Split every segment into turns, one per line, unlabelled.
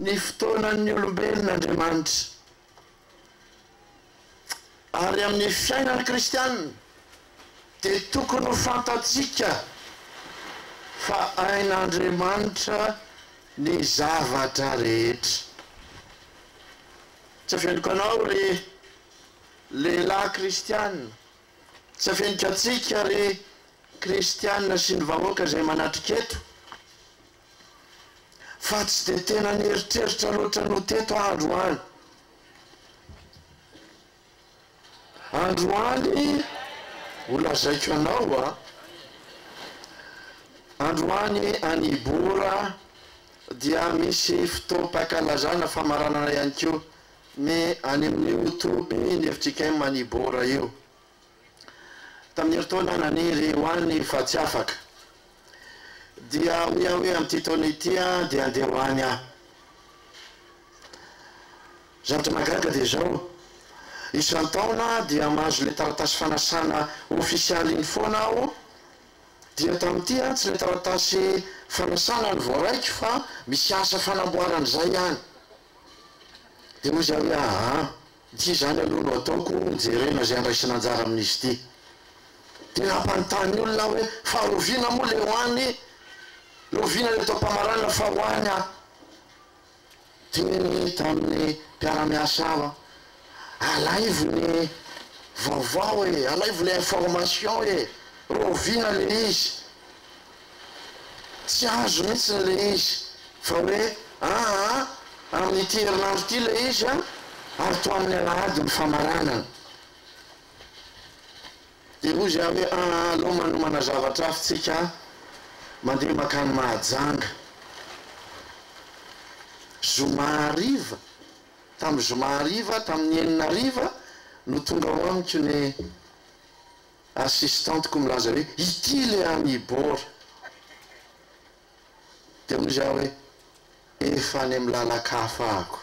ny fotoanan'ny olombelona Andriamanitra. Ary amin'ny fiainan'ny kristiana dia tokony ho fantatsika fa hain'Andriamanitra ny zavatra rehetra. Tsy afeniko anao ry lehilahy kristiana, tsy afeniko antsika ry kristiana sy ny vahoaka izay manatrika eto, fa tsy dia tena nieritreritra loatra ny ho teto aho androany. Androany ho lazaiko anao a! Androany any Ibora dia misy fotoam-pankalazana famaranana ihany koa ny any amin'io toby ny fjkm any Ibora io. Tamin'ny herintaona naniry ho any fa tsy afaka. Dia hoy aho hoe amin'ity taona ity dia handeha ho any aho. Zavatra mahagaga dia izao, isan-taona dia mahazo ilay taratasy fanasana ofisialy iny foana aho, dia tamin'ity an tsy ilay taratasy fanasana no voaraiko fa misy asa fanamboarana izay ihany. Dia hoy izaho hoe aa, ity izany aloha no ataoko, jerena izay andraisana anjara amin'izy ity. Dia nampanontany olona aho hoe fa rahoviana moa ilay ho any, rahoviana ilay taom-pamaranana fa ho any aho. Teny tamin'ny mpiara-miasa aho, alaivo ny vaovao e, alaivo ilay information e, rahoviana ilay izy? Tsy azo mihitsy ilay izy fa hoe aa amin'ity herinandro ity ilay izy an, ary toa amin'ny alahady ny famaranana. Dia hoy izaho hoe aa aleo manomana zavatra hafa tsika mandeha mankany Mahajanga. Zoma hariva, tamin'ny zoma hariva, tamin'ny enina hariva no tonga ao amiko ny assistante-ko milaza hoe ity ilay any Ibor. Dia hoy izaho hoe efa any amin'ny lalan-kafa ako.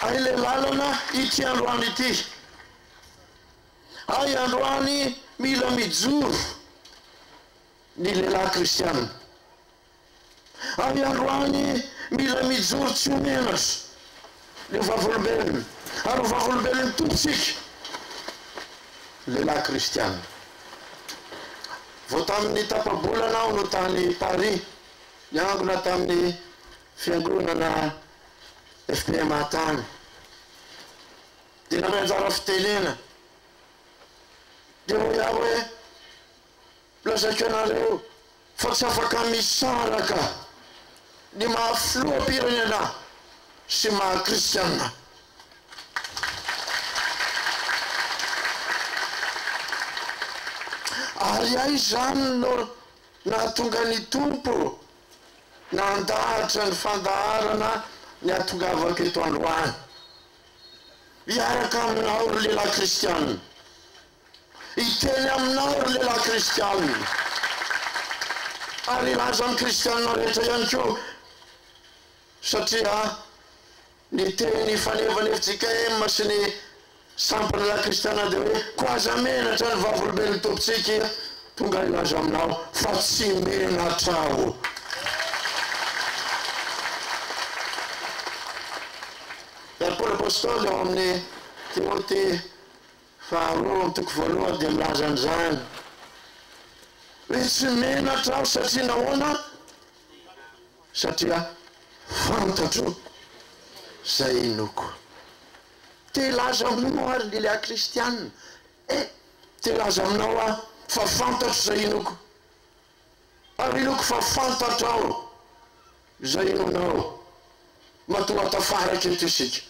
Hay ilay lalana ity androany ity. Hay androany mila mijoro ny lehilahy kristiana. Ary androany mila mijoro tsy ho menatra ny ho vavolombelona ary ho vavolombelon'ny Tompo tsika, lehilahy kristiana. Vao tamin'ny tapa-bolana aho no tany Paris, niangona tamin'ny fiangonana FPMA tany. Dia nandray anjara fitenena. Dia hoy aho hoe, Lazaiko anareo fa tsy afaka misaraka ny maha filoham-pirenena sy maha kristiana. Ary aiza izany no nahatonga ny Tompo nandahatra ny fandaharana ny hahatongavako eto androany hiaraka aminao ry lehilahy kristiana? Hiteny aminao ry lehilahy kristiana, ary hilaza amin'ny kristiana rehetra ihany koa, satria ny teny ifanevan'ny fjkm sy ny sampana lahy kristiana dia hoe, koa aza menatra ny vavolombelon'ny Tompontsika tonga hilaza aminao fa tsy menatra aho. Ary Paoly Apostoly ao amin'ny Timoty Faharoa amin'ny toko voalohany dia milaza an'izany hoe tsy menatra aho satria nahoana? Satria fantatro izay inoako. Te hilaza aminao aho ry Lilia kristiana eh! Te hilaza aminao aho fa fantatro izay inoako. Ary inoako fa fantatrao izay inoanao. Matoa tafaraka eto isika.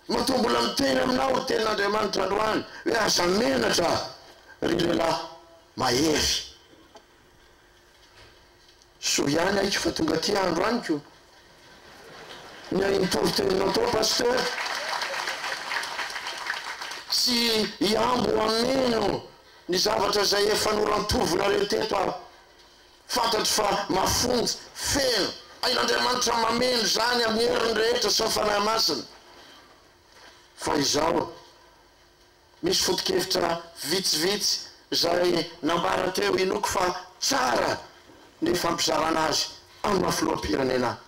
Matoa mbola miteny aminao ny tenin'Andriamanitra androany hoe aza menatra ry lehilahy mahery. Soa ihany aiko fa tonga aty aho androany ko. Ny nitory teninao tao Pasteur. Tsy hiambo hameno ny zavatra izay efa norantovinareo teto aho. Fantatro fa mafonja, feno, hain'Andriamanitra mameno izany amin'ny heriny rehetra sy ny Fanahy Masina. Fa izao, misy foto-kevitra vitsivitsy izay nambara teo inoako fa tsara. ny fampizarana azy amin'ny maha filoham-pirenena ahy.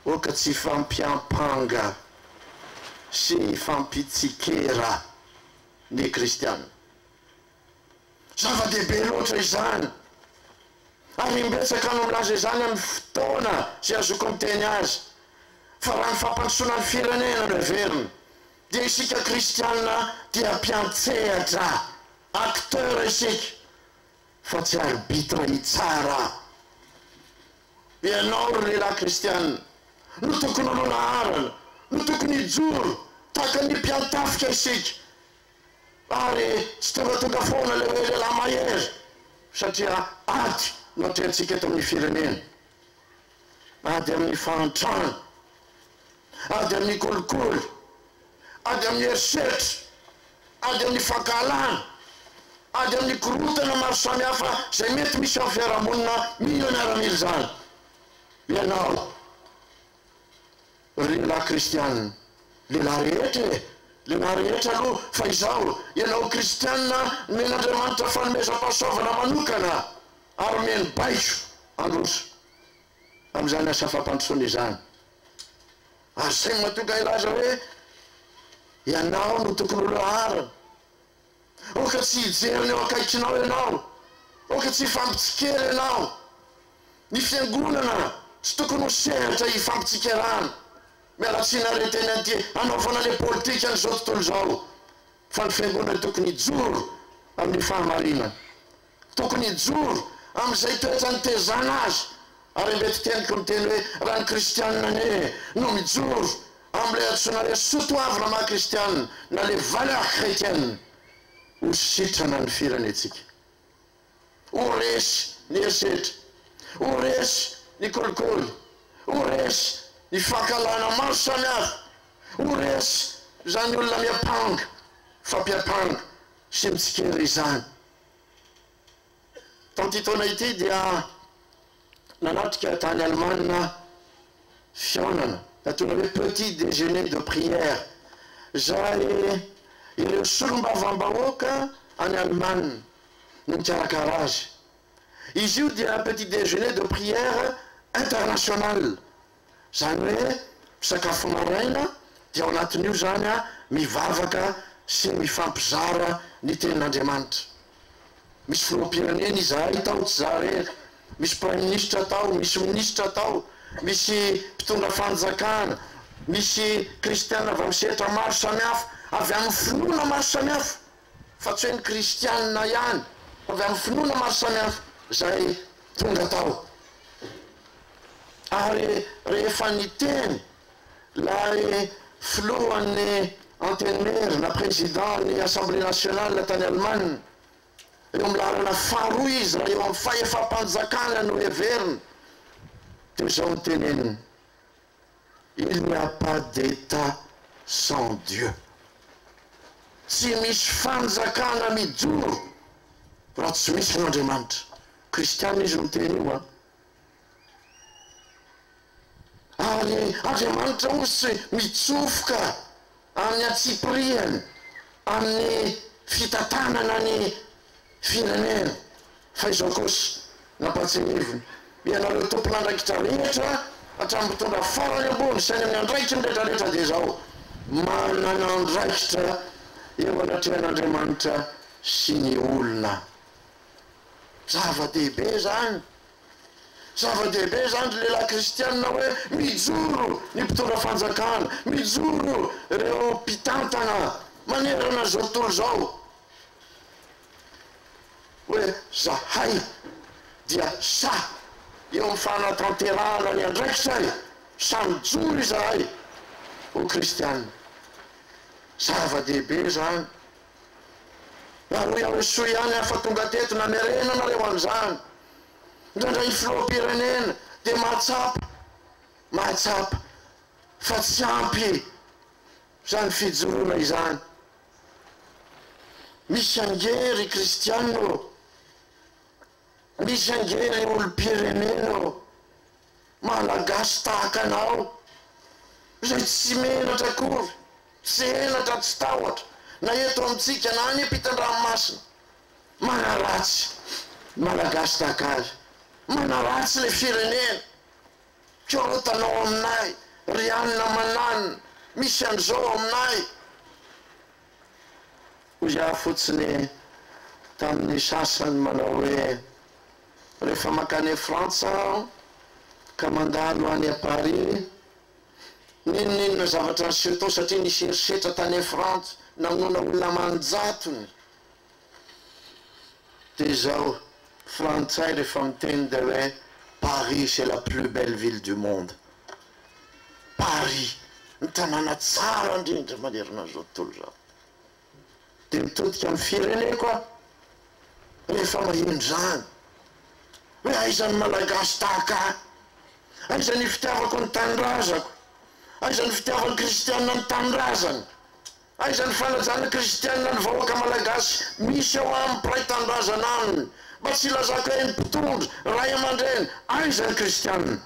Aoka tsy hifampiampanga sy hifampitsikera ny kristiana. Zava-dehibe loatra izany, ary imbetsaka no milaza izany amin'ny fotoana izay azoko miteny azy, fa raha ny fampandrosoana ny firenena no heverina, dia isika kristiana dia mpiantsehatra, acteur, isika, fa tsy arbitre hitsara. Ianao ry lehilahy kristiana no tokony ho laharana, no tokony hijoro tahaka ny mpiantafika isika, ary tsy tongatonga foana ilay hoe lehilahy mahery satria ady no atrehantsika eto amin'ny firenena, ady amin'ny fahantrana, ady amin'ny kolikoly, ady amin'ny herisetra, ady amin'ny fankahalana, ady amin'ny korontana maro samihafa izay mety misy ao amin'ny fiarahamonina, mila miaramila izany ianao ry lehilahy kristiana, lehilahy rehetra e, lehilahy rehetra aloha fa izao, ianao kristiana nomen'Andriamanitra fanomezam-pahasoavana manokana ary omeny baiko handroso amin'izany asa fampandrosoana izany. Ary izay no mahatonga hilaza hoe ianao no tokony ho laharana. Aoka tsy hijery ny eo akaikinao ianao. Aoka tsy hifampitsikera ianao. Ny fiangonana tsy tokony ho sehatra hifampitsikerana. Miala tsiny ary hiteny an'ity hanaovana ilay politika an'izao tontolo izao. Fa ny fiangonana tokony hijoro amin'ny fahamarinana. Tokony hijoro amin'izay toetra nitezana azy. Ary ireto teniko miteny hoe raha ny kristianina anie no mijoro amin'ilay antsoina hoe soa toavina maha kristianina na les valeurs chrétiennes, ho sitrana ny firenentsika. Ho resy ny herisetra, ho resy ny kolikoly, ho resy ny fankahalana maro samihafa, ho resy izany olona miampanga, fampiampanga sy mitsikera izany. Tamin'ity taona ity dia nanatrika tany Alemana fihaonana nantsoina hoe Petit déjeuner de prière izay ireo solombavambahoaka any Alemana no nikarakara azy. Izy io dia petit déjeuner de prière international. Izany hoe misakafo maraina dia ao anatin'io izany mivavaka sy mifampizara ny tenin'Andriamanitra. Misy filoham-pirenena izahay tao, tsy za irery, misy praiminisitra tao, misy minisitra tao, misy mpitondra fanjakana, misy kristiana avy amin'ny sehatra maro samihafa, avy amin'ny finoana maro samihafa, fa tsy hoe ny kristiana ihany, fa avy amin'ny finoana maro samihafa izay tonga tao. Ary rehefa niteny ilay filohan'ny Antenimiera na président ny Assemblée nationale tany Allemagne, eo amin'ny laharana faharoa izy raha eo amin'ny fahefam-panjakana no heverina, dia izao no teneniny, Il n'y a pas d'Etat sans Dieu. Tsy misy fanjakana mijoro raha tsy misy an'Andriamanitra. Kristiana izy no miteny io an. Ary Andriamanitra hozy tsy mitsofoka amin'ny antsipiriany amin'ny fitantanana ny firenena. Fa izao kosa, nampahatsiahiviny, ianareo tompon'andraikitra rehetra, hatramin'ny mpitondra farany ambony sy any amin'ny andraikiny rehetrarehetra dia izao, manana andraikitra eo anatrehan'Andriamanitra sy ny olona. Zava-dehibe izany. Zava-dehibe izany ry lehilahy kristianina hoe mijoro ny mpitondra fanjakana, mijoro ireo mpitantana manerana izao tontolo izao hoe zahay dia sahy eo amin'ny fanatanterahana ny andraikitray, sahy mijoro izahay ho kristianina. Zava-dehibe izany. Ary hoy aho hoe soa ihany aho fa tonga teto namerena anareo an'izany. Indraindray ny filoham-pirenena dia mahatsapa, mahatsapa fa tsy ampy izany fijoroana izany. Misy ange ry kristiana ô, misy ange ry olom-pirenena ô, Malagasy tahaka anao, izay tsy menatra akory, tsy henatra, tsy tahotra, na eto amintsika na any ampitan-dranomasina, manaratsy. Malagasy tahaka azy. Manaratsy ilay firenena. Korontana ao aminay, ry anona aman'anona, misy an'izao ao aminay. Hoy aho fotsiny tamin'ny sasany manao hoe, rehefa mankany Frantsa aho ka mandalo any à Paris, n'inon'inona zavatra niseho tao satria nisy herisetra tany Frantsa, namonoana olona aman-jatony. Dia izao, frantsay rehefa miteny dia hoe Paris c'est la plus belle ville du monde. Paris, ny tanàna tsara indrindra manerana an'izao tontolo izao. Dia mitodika amin'ny fireneko aho rehefa maheno izany. Hoe aiza ny Malagasy tahaka ahy? Aiza ny fitiavako ny tanindrazako? Aiza ny fitiavan'ny kristiana ny tanindrazany? Aiza ny fanajana kristianina ny vahoaka malagasy misy ao aminy mpiray tanindrazana aminy? Mba tsy hilazako hoe ny mpitondra, ray aman-dreny, aiza ny kristianina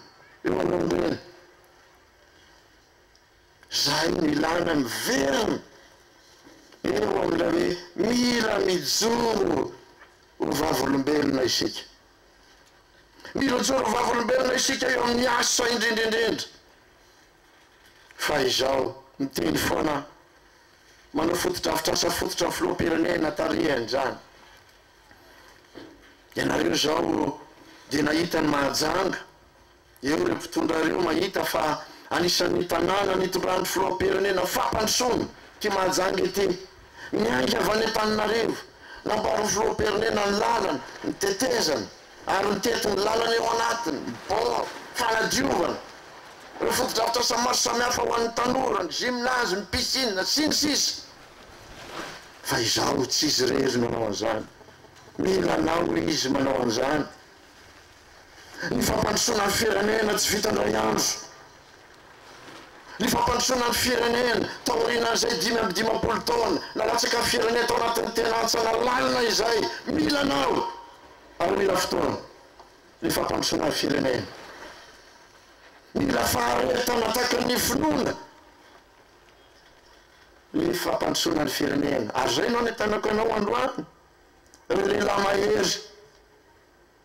eo alohan'ireny? Zay no ilana miverina eo amin'ilay hoe mila mijoro ho vavolombelona isika. Mila mijoro ho vavolombelona isika eo amin'ny asa indrindra indrindra. Fa izao, miteny foana aho, manao fotodrafitrasa fototra ny filoham-pirenena tarihany izany. Ianareo izao dia nahita an'i Mahajanga, eo ireo mpitondra ireo mahita fa anisan'ny tanàna nitondran'ny filoham-pirenena fampandrosoana ity Mahajanga ity. Niainga avy any Antananarivo, namboarin'ny filoham-pirenena ny lalana, ny tetezana. ary mitety ny lalana eo anatiny, ny bord, fanadiovana, ireo fotodrafitrasa maro samihafa ho an'ny tanora, ny gymnase, ny piscine, sy ny sisa Fa izaho tsy izy irery no hanao an'izany, mila anao izy manao an'izany. Ny fampandrosoana ny firenena tsy vita indray andro. Ny fampandrosoana ny firenena taorianan'izay 55 taona nalatsaka ny firenena tao anatin'ny tena hantsana lalina izay, mila anao. Ary mila fotoana ny fampandrosoana ny firenena. Mila faharetana tahaka ny finoana ny fampandrosoana ny firenena. Ary izay no anentanako anao androany, ry lehilahy mahery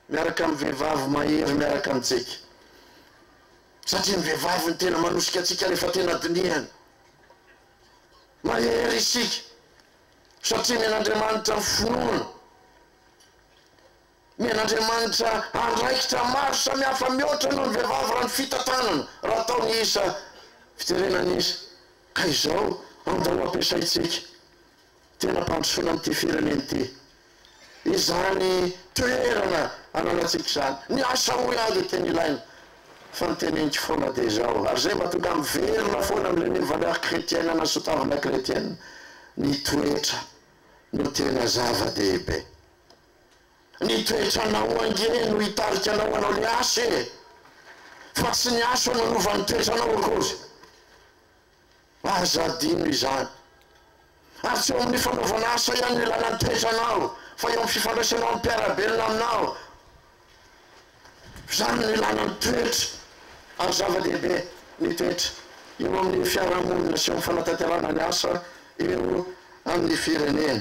miaraka amin'ny vehivavy mahery miaraka amintsika. Satria ny vehivavy no tena manosika antsika rehefa tena dinihana. Mahery isika satria omen'Andriamanitra ny finoana. Omen'Andriamanitra andraikitra maro samihafa mihoatra noho ny vehivavy raha ny fitantanana, raha atao ny isa, fijerena ny isa. Ka izao, andao ampiasaintsika tena ampandrosoana an'ity firenena ity izany toerana ananantsika izany. Ny asa hoy aho dia tena ilaina, fa ny teneniko foana dia izao, ary izay mba tonga miverina foana amin'ireny hoe valeur chrétienne na soatoavina chrétienne, ny toetra no tena zava-dehibe. Ny toetranao ange no hitarika anao hanao le asa e! Fa tsy ny asa no hanova ny toetranao akory. Aza adino izany. Ary tsy eo amin'ny fanaovana asa ihany no ilana ny toetranao, fa eo amin'ny fifandraisanao amin'ny mpiara-belona aminao. Izany no ilana ny toetra, ary zava-dehibe ny toetra eo amin'ny fiarahamonina sy eo amin'ny fanatanterahana ny asa eo amin'ny firenena.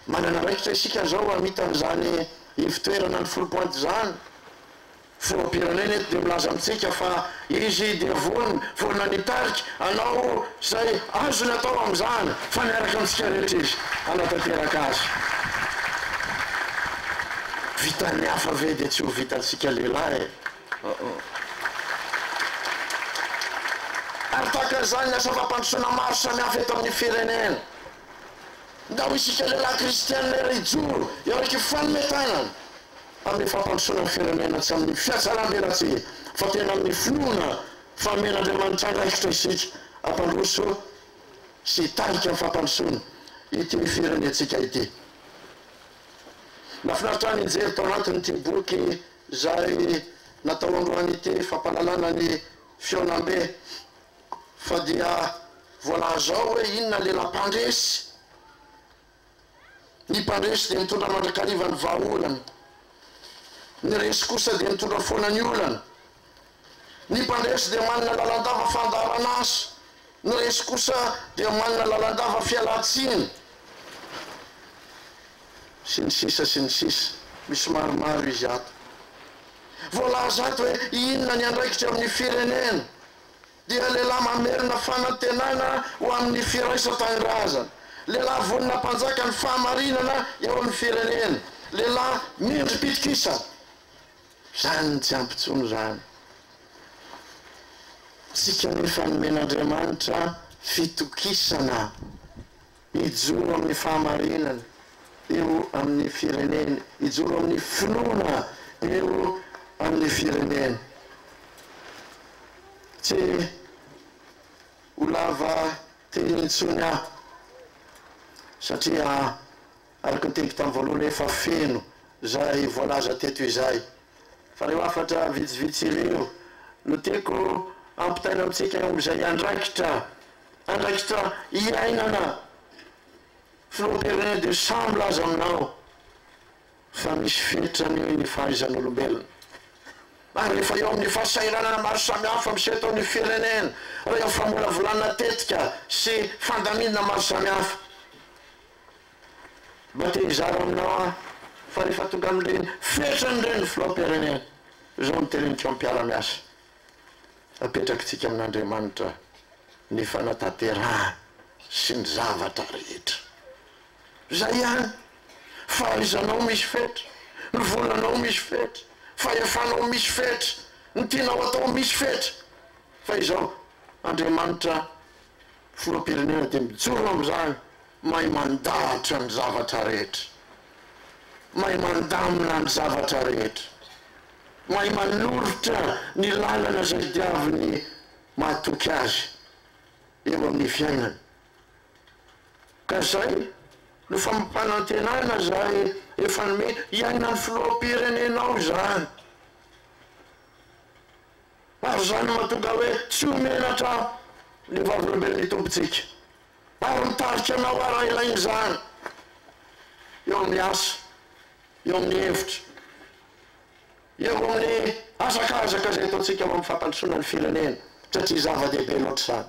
Manana andraikitra isika izao hamita an'izany ivon-toerana ny Foulpointe izany. Filoham-pirenena eto dia milaza amintsika fa izy dia vonona, vonona ny hitarika hanao izay azony atao amin'izany fa miaraka amintsika rehetra izy hanatanteraka azy. Vitan'ny hafa ve dia tsy ho vitantsika lehilahy e? Ary tahaka an'izany ny asa fampandrosoana maro samihafa eto amin'ny firenena. Ndao isika lehilahy kristiana iray hijoro hiaraka hifanome tanana amin'ny fampandrosoana ny firenena tsy amin'ny fihatsaram-belatsihy fa tena amin'ny finoana fa omen'Andriamanitra andraikitra isika hampandroso sy hitarika ny fampandrosoana ity firenentsika ity. Nahafinaritra ahy ny nijery tao anatin'ity boky izay natao androany ity fampahalalana ny fihaonambe fa dia voalaza ao hoe inona ny lehilahy mpandresy. Ny mpandresy dia mitondra mandrakariva ny vahaolana. Ny resy kosa dia mitondra foana ny olana. Ny mpandresy dia manana lalandava fandaharan'asa. Ny resy kosa dia manana lalandava fialan-tsiny. Sy ny sisa sy ny sisa. Misy maromaro izy ato. Voalaza ato hoe inona ny andraikitra eo amin'ny firenena. Dia lehilahy mamerina fanantenana ho amin'ny firaisan-tanindrazana. Lehilahy vonona hampanjaka ny fahamarinana eo amin'ny firenena. Lehilahy mendri-pitokisana. Izany tsy ampy intsony izany. Tsika nefa nomen'Andriamanitra fitokisana hijoro amin'ny fahamarinana eo amin'ny fireneny, hijoro amin'ny finoana eo amin'ny fireneny. Tsy ho lava teny intsony aho satria Araka ny teniko tamin'ny voalohany efa feno izay voalaza teto izay. Fa ireo hafatra vitsivitsy ireo no tiako hampitaina amintsika eo amin'izay andraikitra, andraikitra iainana. Filoham-pirenena dia sahy milaza aminao fa misy fetrany ny fahaizan'olombelona. Ary rehefa eo amin'ny fahasahiranana maro samihafa miseho eto amin'ny firenena, raha eo amin'ny famolavolana tetika sy fandaminana maro samihafa, Mba te hizara aminao aho fa rehefa tonga amin'ireny fetrany ireny ny filoham-pirenena, izao no teneniko amin'ny mpiara-miasa, apetrakitsika amin'Andriamanitra ny fanatanterahana sy ny zavatra rehetra. Izay ihany, fahaizanao misy fetra, ny volanao misy fetra, fahefanao misy fetra, ny tianao atao misy fetra, fa izao Andriamanitra filoham-pirenena dia mijoro amin'izany Mahay mandahatra ny zavatra rehetra. Mahay mandamina ny zavatra rehetra. Mahay manoritra ny lalana izay diavin'ny mahatoky azy eo amin'ny fiainany. Ka izay no fampanantenana izay efa nomena hiainan'ny filoham-pirenenao izany. Ary izany no mahatonga hoe tsy ho menatra ny vavolombelon'ny Tompontsika. Ary mitarika anao aho raha ilaina izany, eo amin'ny asa, eo amin'ny hevitra, eo amin'ny hazakazaka izay ataontsika ho amin'ny fampandrosoana ny firenena, satria zava-dehibe loatra izany.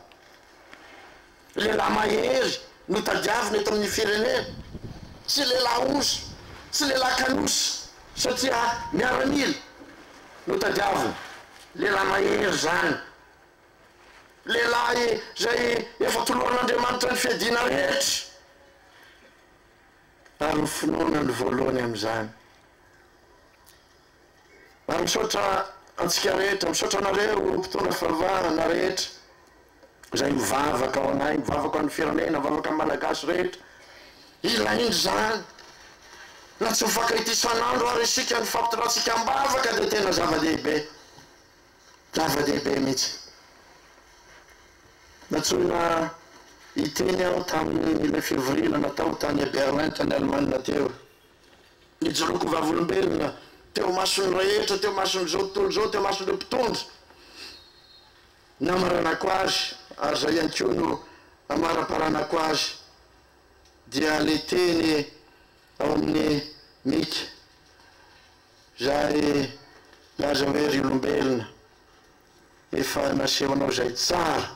Lehilahy mahery no tadiavina eto amin'ny firenena, tsy lehilahy osa, tsy lehilahy kanosa, satria miaramila no tadiavina. Lehilahy mahery izany. Lehilahy izay efa toloran'Andriamanitra ny fiadiana rehetra, ary ny finoana no voalohany amin'izany. Ary misaotra antsika rehetra, misaotra anareo mpitondra fivavahana rehetra izay mivavaka ho anay, mivavaka ho an'ny firenena, mivavaka amin'ny Malagasy rehetra. Ilaina izany. Na tsy mifankahita isan'andro ary isika, ny fampitondrantsika am-bavaka dia tena zava-dehibe. Zava-dehibe mihitsy. Nantsoina hiteny aho tamin'ilay fivoriana natao tany Berlin, tany Alemana teo. Nijoroako ho vavolombelona teo imason'ny rehetra, teo imason'izao tontolo izao, teo imason'ireo mpitondra. Namaranako azy, ary izay ihany koa no amaraparanako azy, dia ilay teny ao amin'ny Mika. Izay milaza hoe, Ry olombelona, efa nasehonao izay tsara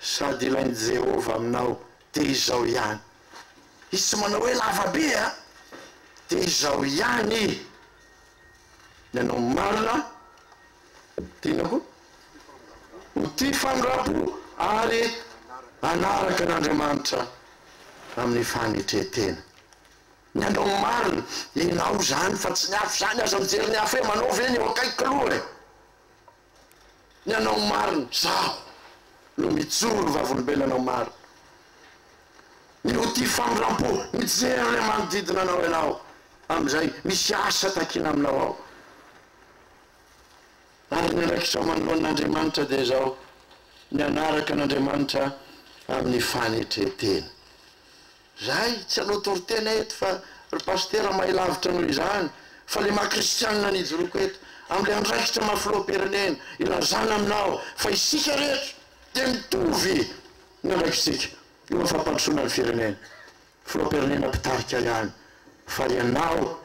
sady ilain'i Jehovah aminao, dia izao ihany. Izy tsy manao hoe lava be a! Dia izao ihany! Ny anao marina, dia inona koa? Ho tia famindram-po ary hanaraka an'Andriamanitra amin'ny fanetren-tena. Ny anao marina, enao zany fa tsy ny hafa zany, aza mijery ny hafa hoe manao ve ny eo akaikiko aloha e! Ny anao marina, zaho no mijoro vavolombelona anao marina. Ny ho tia famindrampo, mijery ilay manodidina anao ianao amin'izay misy asa takiana aminao ao. Ary ny andraikitrao manoloana an'Andriamanitra dia izao, ny hanaraka an'Andriamanitra amin'ny fanetren-tena. Zahay tsy hanao toriteny eto fa ry pasitera mahay lavitra noho izany fa le maha kristianina ny ijoroako eto amle andraikitra maha filoham-pirenena ilazana aminao fa isika rehetra dia mitovy ny andraikitsika eo amin'ny fampandrosoana ny firenena. Filoham-pirenena mpitarika ihany fa ianao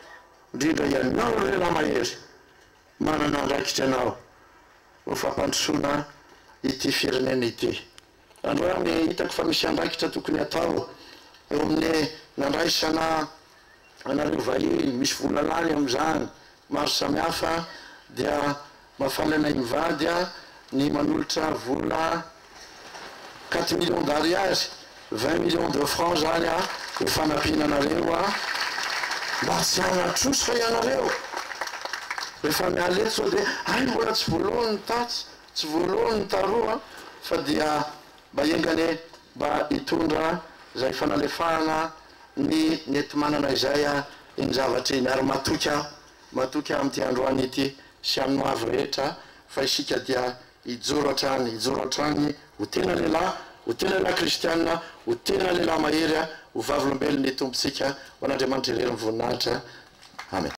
indrindra ianao ry lehilahy mahery manana andraikitra ianao ho fampandrosoana ity firenena ity. Androany hitako fa misy andraikitra tokony hatao eo amin'ny nandraisana. anareo vahiny, misy vola lany amin'izany, maro samihafa, dia mahafaly anay mivady ny manolotra vola quatre millions d'ariary, 20 millions de francs zany ho fanampiana anareo mba tsy hanatrosa ianareo rehefa miala eto sao dia hay mbola tsy voalohany ny tatsy, tsy voalohany ny taroa fa dia mba enga anie mba hitondra izay fanalefahana ny nenti-manana izay iny zavatra iny ary matoky aho, matoky aho amin'ity androany ity sy amin'ny ho avy rehetra fa isika dia hijoro hatrany, hijoro hatrany ho tena lehilahy, ho tena lehilahy kristiana, ho tena lehilahy mahery, ho vavolombelon'ny Tompontsika, ho an'Andriamanitra irery ny voninahitra. Amen.